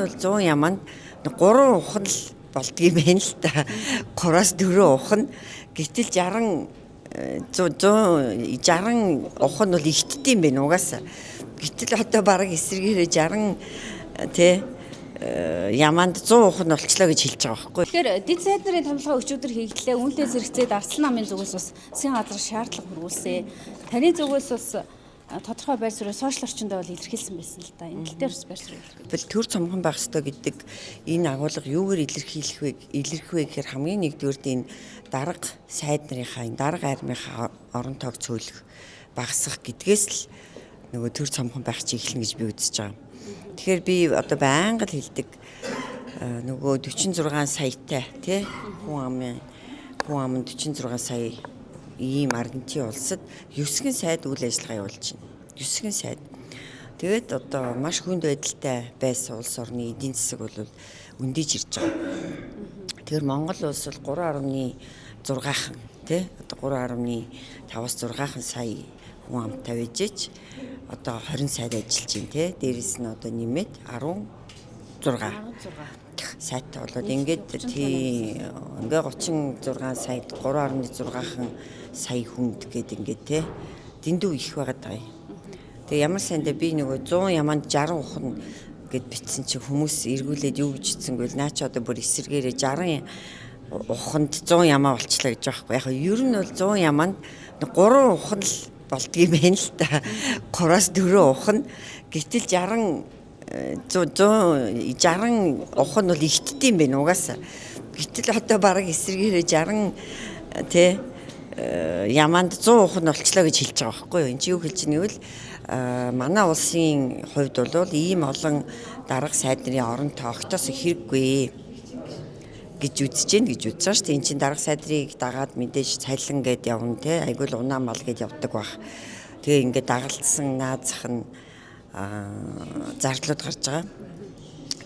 нь бол 100 яманд 3 ухан л болдгийм байх л та. 3-аас 4 ухан. Гэтэл 60 100 160 ухан бол ихтдийм байх угаасаа. Гэтэл одоо бараг эсрэгээрээ 60 тий яманд 100 ухан болчлоо гэж хэлж байгаа байхгүй. Тэгэхээр дэд сайд нарын томилгоо өчигдөр хийгдлээ. Үүнтэй зэрэгцээд Арслан намын зүгээс бас засгийн газар шаардлага хүргүүлсэн. Таны зүгээс бас тодорхой байр суурь сошиал орчиндөө бол илэрхийлсэн байсан л да. Энэ тал дээр бас байр суурь илэрхийлсэн. Тэгвэл төр цомхон байх ёстой гэдэг энэ агуулга юугаар илэрхийлэх вэ? Илэрх вэ гэхээр хамгийн нэгдүгээрт энэ дарга сайд нарынхаа, энэ дарга армийнхаа орон тоог цөөлөх, багасгах гэдгээс л нөгөө төр цомхон байх чи эхэлнэ гэж би үзэж байгаа. Тэгэхээр би одоо байнга л хэлдэг, нөгөө 46 саятай тий хүн ам нь 46 сая ийм Аргентин улсад 9 сайд үйл ажиллагаа явуулж байна. 9 сайд. Тэгээд одоо маш хүнд байдалтай байсан улс орны эдийн засаг бол өндийж ирж байгаа. Тэгэхээр Монгол улс бол 3.6-хан тий одоо 3.5-аас 6-хан сая хүн амтай байж ич одоо 20 сайд ажиллаж байна тий. Дээрээс нь одоо нэмээд 16 16 сайдтай болоод ингээд тий ингээ 36 саяд 3.6-хан сая хүнд гээд ингээд тий дэндүү их байгаад байгаа юм. Тэгээ ямар сайндаа би нөгөө 100 яманд 60 ухан гэд битсэн чи хүмүүс эргүүлээд юу гэж хэлсэн гэвэл наа чи одоо бүр эсэргээрээ 60 уханд 100 ямаа болчлаа гэж байгаа байхгүй. Яг нь ер нь бол 100 яманд 3 ухан л болдгийм байх л та. 3-аас 4 ухан. Гэтэл 60 100 160 ухан бол ихтдийм байх угаасаа. Гэтэл одоо бараг эсрэгээрээ 60 тий яманд 100 ухан болчлоо гэж хэлж байгаа байхгүй юу. Энд чи юу хэлж байгаа гэвэл манай улсын хувьд бол ийм олон дарга сайд нарын орон тоогтоос хэрэггүй гэж үзэж гин гэж үзэж байгаа шүү дээ. Эн чинь дарга сайдрыг дагаад мэдээж цалин гэд явна те. Айгуул унаа мал гэд явдаг бах. Тэгээ ингээд дагалдсан наад зах нь зардлууд гарч байгаа.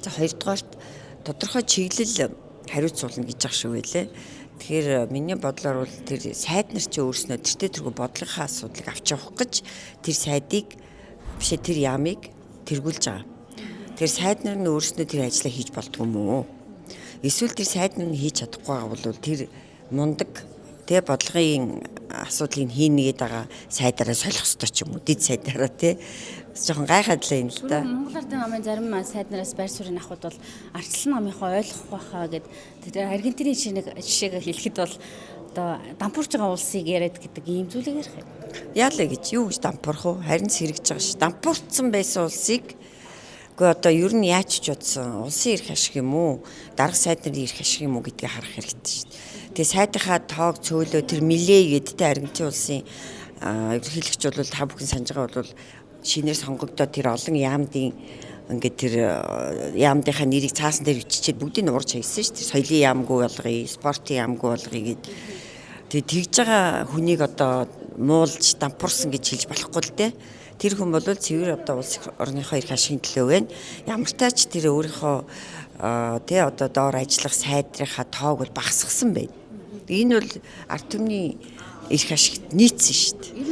За, хоёрдугаарт тодорхой чиглэл хариуцуулна гэж ах шиг байлээ. Тэгэхээр миний бодлоор бол тэр сайд нар чи өөрснөө тэртээ тэргүй бодлогынхаа асуудлыг авч явах гэж тэр сайдыг бишээ тэр яамыг тэргүүлж байгаа. Тэр сайд нар нь өөрснөө тэр ажлаа хийж болдгоо юм уу? Эсвэл тэр сайд нар нь хийж чадахгүй байгаа бол тэр мундаг тэ бодлогын асуудлыг хийнэ гээд байгаа сайдараа солих ёстой ч юм уу, дэд сайдараа тэ жоохон гайхаад л юм л да. Монгол Ардын намын зарим сайд нараас байр суурийг авахд бол Арчлан намынхаа ойлгох байхаа гэд тэр Аргентины жишээг хэлэхэд бол одоо дампуурч байгаа улсыг яриад гэдэг ийм зүйлийг ярих юм. Яалаа гэж юу гэж дампуурах вэ? Харин сэргэж байгаа ш. Дампуурцсан байсан улсыг үгүй одоо ер нь яаж ч бодсон улсын эрх ашиг юм уу? Дарга сайд нарын эрх ашиг юм уу гэдгийг харах хэрэгтэй шүү дээ. Тэгээ сайдынхаа тоог цөөлөө тэр Милей гэдэг те Аргентин улсын ерөнхийлөгч бол та бүхэн санаж байгаа бол шинээр сонгогдоод тэр олон яамдын ингээд тэр яамдынхаа нэрийг цаасан дээр биччихээд бүгдийг нь урж хайсан шүү дээ. Соёлын яамгүй болгоё, спортын яамгүй болгоё гэд. Тэгээ тэгж байгаа хүнийг одоо муулж дампуурсан гэж хэлж болохгүй л дээ. Тэр хүн бол цэвэр одоо улс орныхоо эрх ашигын төлөө байна. Ямар тач тэр өөрийнхөө тэ одоо доор ажиллах сайдрынхаа тоог бол багасгасан байна. Энэ бол ард түмний эрх ашигт нийцсэн шүү дээ.